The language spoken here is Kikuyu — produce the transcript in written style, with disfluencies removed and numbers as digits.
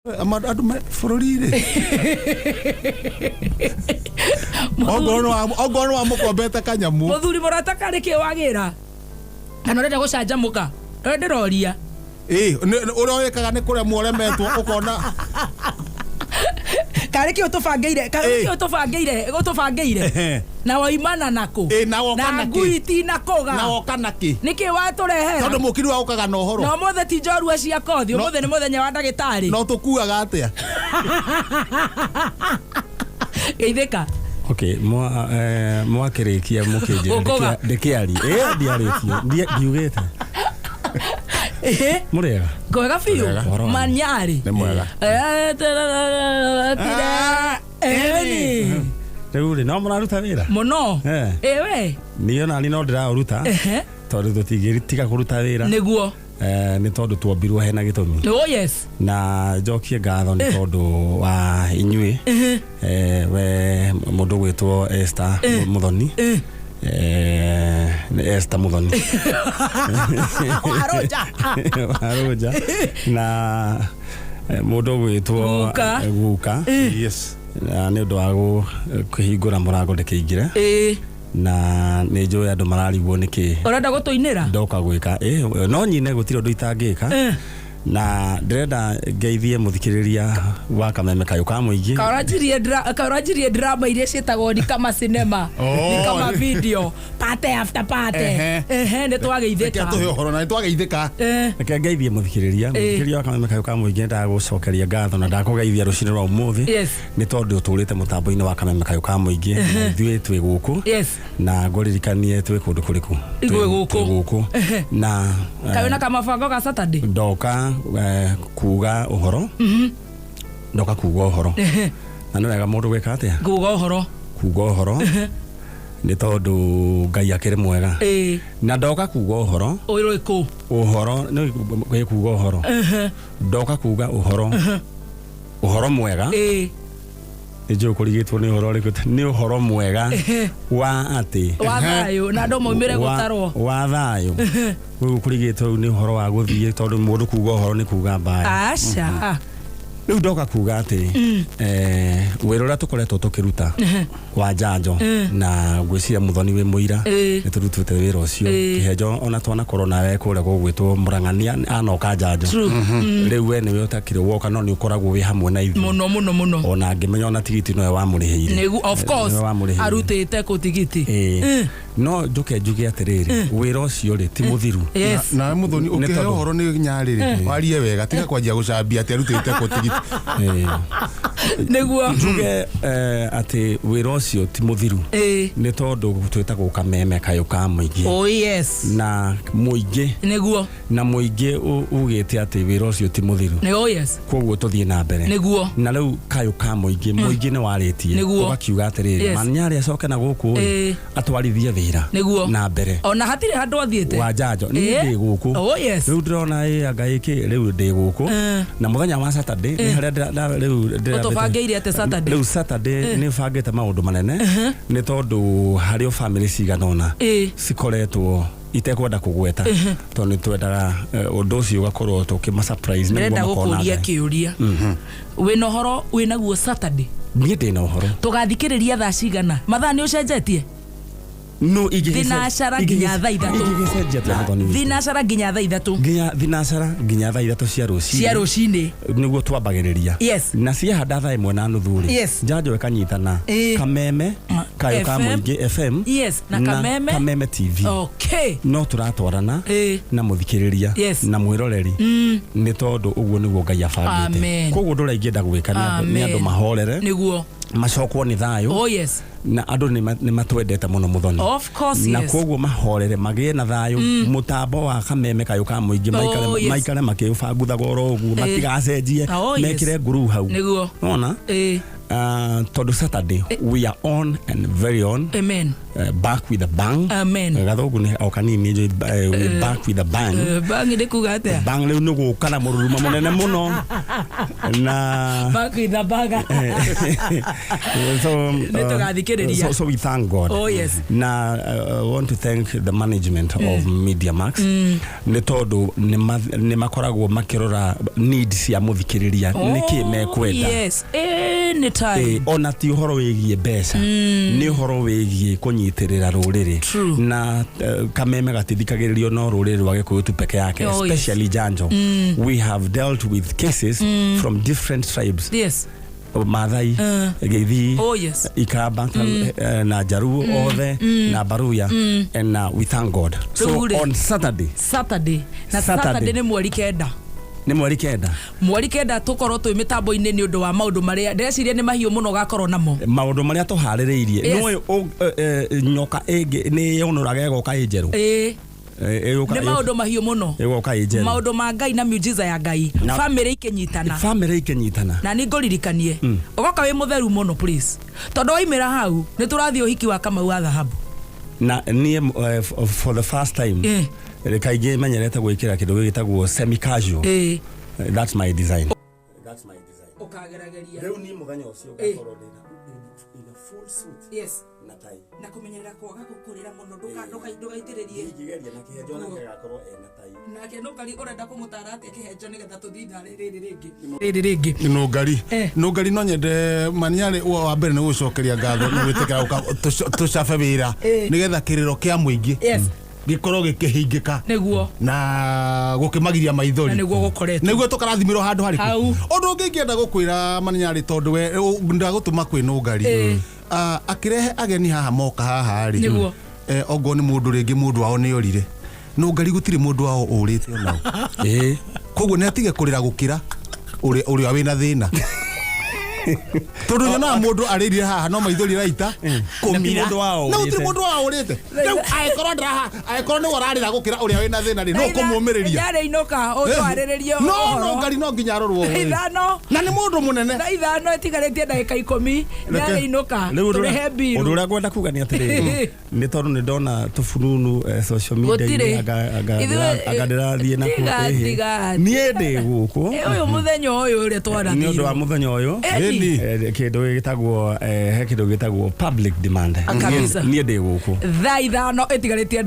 Andũ bũrũri-rĩ, ongorwo nĩ wamũkombete kanyamũ. Mũthuri mũrata, karĩ kĩ wagĩra kana ũrenda gũcanjamũka? Ũrĩa ndĩroria. Ĩ, ũrĩa wĩkaga nĩ kũremwo ũremetwo ũkona. Karĩ kĩ ũtũbangĩire? Karĩ kĩ ũtũbangĩire? Na waimana nakũ? Ĩ, na woka na nakĩ? Ngui tinakũga. Na woka nakĩ? Nĩkĩ watũrehera? Tondũ mũkiri wa ũkaga na ũhoro. Na ũmũthĩ ti njorua cia kothi. Ũmũthĩ nĩ mũthenya wa ndagĩtarĩ. No tũkuaga atĩa? Geithĩka. Okay, mwakĩrĩkia mũkĩnjĩra. Ũkũga. Ndĩkĩarie? Ĩ, ndiarĩtie. Ndiugĩte. Ĩhĩ. Mũrĩega? Kwega biũ. Ũhoro wanyu? Manyarĩ. Nĩ mwega. Eni. Rĩu rĩ, no mũraruta wĩra? Mũno. Ĩwe. Niĩ ona niĩ no ndĩraũruta tondũ tũtingĩtiga kũruta wĩra. Nĩ tondũ tuombirwo hena gĩtũmi. Oh yes. Na njokie ngatho nĩ tondũ wa inyuĩ, we mũndũ gwĩtwo Esther Muthoni. Nĩ Esther Muthoni. Warũnja. Warũnja na mũndũ gwĩtwo Guka. Guka. Na nĩ ũndũ wa kũhingũra mũrango ndĩkĩingĩre. Na nĩ njũĩ andũ mararigwo nĩkĩ Ũrenda gũtũinĩra? Ndoka gwĩka. No nyine, gũtirĩ ũndũ itangĩka. Na ndĩrenda ngeithie mũthikĩrĩria wa Kameme Kayũ ka Mũingĩ. Kaũranjirie drama iria ciĩtagwo ni kama cinema. Oh. Ni kama video parte after parte. Ehe, nĩ Reke twageithĩka. atũhe ũhoro na nĩ twageithĩka. Reke ngeithie mũthikĩrĩria wa Kameme Kayũ ka Mũingĩ. Ndagũcokeria ngatho na ndakũgeithia rũcinĩ rwa ũmũthĩ nĩ tondũ ũtũrĩte mũtambo-inĩ wa Kameme Kayũ ka Mũingĩ, na ithuĩ twĩ gũkũ. Na ngũririkanie twĩ kũndũ kũrĩkũ? Igwe gũkũ. Twĩ gũkũ na Kaĩ na kamabango ga Saturday? Ndoka kuga ũhoro, ndoka kuga ũhoro, na nĩ wega mũndũ gwĩka atĩa? Kuga ũhoro. Kuga ũhoro nĩ tondũ Ngai akĩrĩ mwega. Na ndoka kuga ũhoro. Ũrĩkũ? Ũhoro nĩ kuga ũhoro, ndoka kuga ũhoro, ũhoro mwega. Nĩ njũĩ kũrigĩtwo nĩ ũhoro ũrĩkũ. Nĩ ũhoro mwega wa atĩ Wa thayũ na andũ maumĩre gũtarwo. Wa thayũ. Rĩu kũrigĩtwo rĩu nĩ ũhoro wa gũthiĩ, tondũ mũndũ kuga ũhoro nĩ kuga mbaya. Aca. Rĩu ndoka kuga atĩ wĩra ũrĩa tũkoretwo tũkĩruta wa njanjo, na ngwĩciria Mũthoni wĩ mũira, nĩ tũrutĩte wĩra ũcio. Kĩhenjo ona twanakorwo nawe kũrĩa gũgwĩtwo Mũrang'ania anoka njanjo. True. Rĩu we nĩwe ũtakĩrĩ woka, no nĩ ũkoragwo wĩ hamwe na ithuĩ. Mũno mũno mũno. Ona ngĩmenya ona tigiti nowe wamũrĩhĩire. Nĩgu, of course. Nĩwe wamũrĩhĩire. Arutĩte kũ tigiti? No njoke njuge atĩrĩrĩ, wĩra ũcio rĩ ti mũthiru. Nawe Mũthoni, Nĩ ũkĩheo ũhoro nĩ nyarĩrĩ, warie wega, tiga kwanjia gũcambia atĩ arutĩte kũ tigiti. Nĩguo. Njuge atĩ wĩra ũcio ti mũthiru nĩ tondũ twĩtagwo Kameme Kayũ ka Mũingĩ. Oh yes. Na mũingĩ na mũingĩ ugĩte atĩ wĩra ũcio ti mũthiru. Nĩ oh yes. Koguo tũthiĩ na mbere. Na rĩu kayũ ka mũingĩ, mũingĩ nĩ warĩtie ũgakiuga atĩrĩrĩ, Manyarĩ acoke na gũkũ rĩ, atwarithie wĩra na mbere. Ona hatirĩ handũ athiĩte. Wa njanjo. Niĩ ndĩ gũkũ. Oh yes. Rĩu ndĩrona ĩ anga ĩkĩ, rĩu ndĩ gũkũ na mũthenya wa Saturday nĩ harĩa rĩu Ũtũbangĩire atĩ Saturday? Rĩu Saturday nĩ bangĩte maũndũ manene, nĩ tondũ harĩ o family cigana ũna cikoretwo itekwenda kũgweta, tondũ nĩ twendaga ũndũ ũcio ũgakorwo tũkĩma surprise nĩguo Ndĩrenda makona gũkũria Ngai. kĩũria. Wĩna ũhoro wĩnaguo Saturday? Niĩ ndĩna ũhoro. Tũgathikĩrĩria thaa cigana? Mathaa nĩ ũcenjetie? No. Thinacara nginya thaa 3. Ingĩgĩcenjia atĩa, Mũthoni witũ? Thinacara nginya thaa 3. Nginya thinacara nginya thaa 3 cia rũcinĩ. Cia rũcinĩ. Nĩguo twambagĩrĩria. Na ciahanda thaa 1:30 rĩ, njanjo ĩkanyitana Kameme Kayũ ka FM. Mũingĩ FM. Yes, na Kameme. Kameme TV. No tũratwarana na mũthikĩrĩria na mwĩroreri, nĩ tondũ ũguo nĩguo Ngai abangĩte. Amen. Koguo ũndũ ũrĩa ingĩenda gwĩka nĩ andũ Amen. mahorere, macokwo nĩ thayũ. Na andũ nĩ matwendete mũno, Mũthoni. Of course. Na koguo mahorere, magĩe na thayũ. Mũtambo wa Kameme Kayũ ka Mũingĩ maikare, maikare makĩũbanguthaga oro ũguo, matigacenjie. Mekĩre nguru hau. Nona? Tondũ Saturday we are on and very on. Amen. Back with a bang. Amen. Gathũngũ nĩ o kanini njũĩ, we back with a bang. Bangi nĩ kuga atĩa? Bang rĩu nĩ gũka na mũrurumo mũnene mũno na Back with a bang. So, Nĩtũgathikĩrĩria. so we thank God. Oh, yes. Na I want to thank the management of Media Max nĩ tondũ nĩ makoragwo makĩrora needs cia mũthikĩrĩria, nĩkĩ mekwenda. Yes, anytime. Ona ti ũhoro wĩgiĩ mbeca, nĩ ũhoro wĩgiĩ kũnyitĩrĩra rũrĩrĩ. True. Na kameme gatithikagĩrĩrio no rũrĩrĩ rwa Gĩkũyũ tu peke yake. Oh, yes. Especially Janjo, we have dealt with cases from different tribes: Maathai, Gĩthii, Oh, yes. Ikamba, na Jaruo othe na Baruya, and we thank God. So Rĩu rĩ. on Saturday, Saturday na Saturday. Saturday nĩ 9. Nĩ 9. 9 tũkorwo twĩ mĩtambo-inĩ nĩ ũndũ wa maũndũ marĩa ndĩreciria nĩ mahiũ mũno ũgakorwo namo. Maũndũ marĩa tũharĩrĩirie. Yes. Nĩũĩ nyoka ĩngĩ nĩ yonũraga ĩgoka ĩ njerũ. Ĩĩ. Ĩgũka Nĩ maũndũ mahiũ mũno. Ĩgoka ĩ njerũ. Maũndũ ma Ngai na miujiza ya Ngai, bamĩrĩ ikĩnyitana. Bamĩrĩ ikĩnyitana. Na nĩ ngũririkanie ũgoka wĩ mũtheru mũno please, tondũ waimĩra hau nĩ tũrathiĩ ũhiki wa Kamau wa Thahabu. Na niĩ for the first time, kaingĩ menyerete gwĩkĩra kĩndũ gĩgĩtagwo semi casual. That's my design, that's my design. Ũkagerageria. Rĩu niĩ mũthenya ũcio ngakorwo ndĩna in a full suit yes na tai. Na kũmenyerera kwaga gũkũrĩra mũno, ndũgaitĩrĩrie. Ingĩgeria na kĩhenjo nake agakorwo ena tai. Nake nũkari ũrenda kũmũtara atĩa kĩhenjo nĩgetha tũthiĩ ithaa rĩrĩ rĩngĩ rĩrĩ rĩngĩ? Nũngari. Nũngari, no nyende maniarĩ wa mbere nĩ gũcokeria ngatho nĩ gwĩtĩkĩra gũka tũcabe wĩra nĩgetha kĩrĩro kĩa mũingĩ gĩkorwo gĩkĩhingĩka Nĩguo. na gũkĩmagiria maithori. Na nĩguo gũkoretwo. Nĩguo tũkarathimĩrwo handũ harĩkũ. Hau. Ũndũ ũngĩ ingĩenda gũkwĩra maniarĩ, tondũ we ndagũtũma kwĩ nũngari. Akĩrehe ageni haha moka haha rĩ, Nĩguo. Ongorwo nĩ mũndũ rĩngĩ mũndũ wao nĩ orire, nũngari gũtirĩ mũndũ wao ũrĩte onao. Koguo nĩ atige kũrĩra gũkĩra ũrĩa wĩna thĩna, tondũ nyonaga mũndũ arĩrire haha no maithori raita kũmira. Na ti mũndũ wao Na gũtirĩ ũrĩte. mũndũ wao ũrĩte. Rĩu angĩkorwo ndaraha, angĩkorwo nĩwe ũrarĩra gũkĩra ũrĩa wĩna thĩna rĩ, no kũmũmĩrĩria. Nyarĩ inũka ũtwarĩrĩrie No ũhoro. no ngari no nginya arorwo Thaa ũũ. 5. Na nĩ mũndũ mũnene. Thaa 5 ĩtigarĩtie ndagĩka 10. Reke. Nyarĩ inũka Rĩu ũndũ tũrĩhe ũrĩa mbiru. ũndũ ũrĩa ngwenda kuga nĩ atĩrĩrĩ, nĩ tondũ nĩ ndona tũbununu social media Gũtirĩ. anga ndĩrathiĩ nakuo. Tiga, Ĩhĩ. tiga. Niĩ ndĩ gũkũ Ũyũ mũthenya ũyũ ũrĩa nĩ ũndũ wa twarathirwo. mũthenya ũyũ. Ĩni. Kĩndũ gĩtagwo he kĩndũ gĩtagwo public demand. Kabisa. Niĩ ndĩ gũkũ. Thaa 5 ĩtigarĩtie.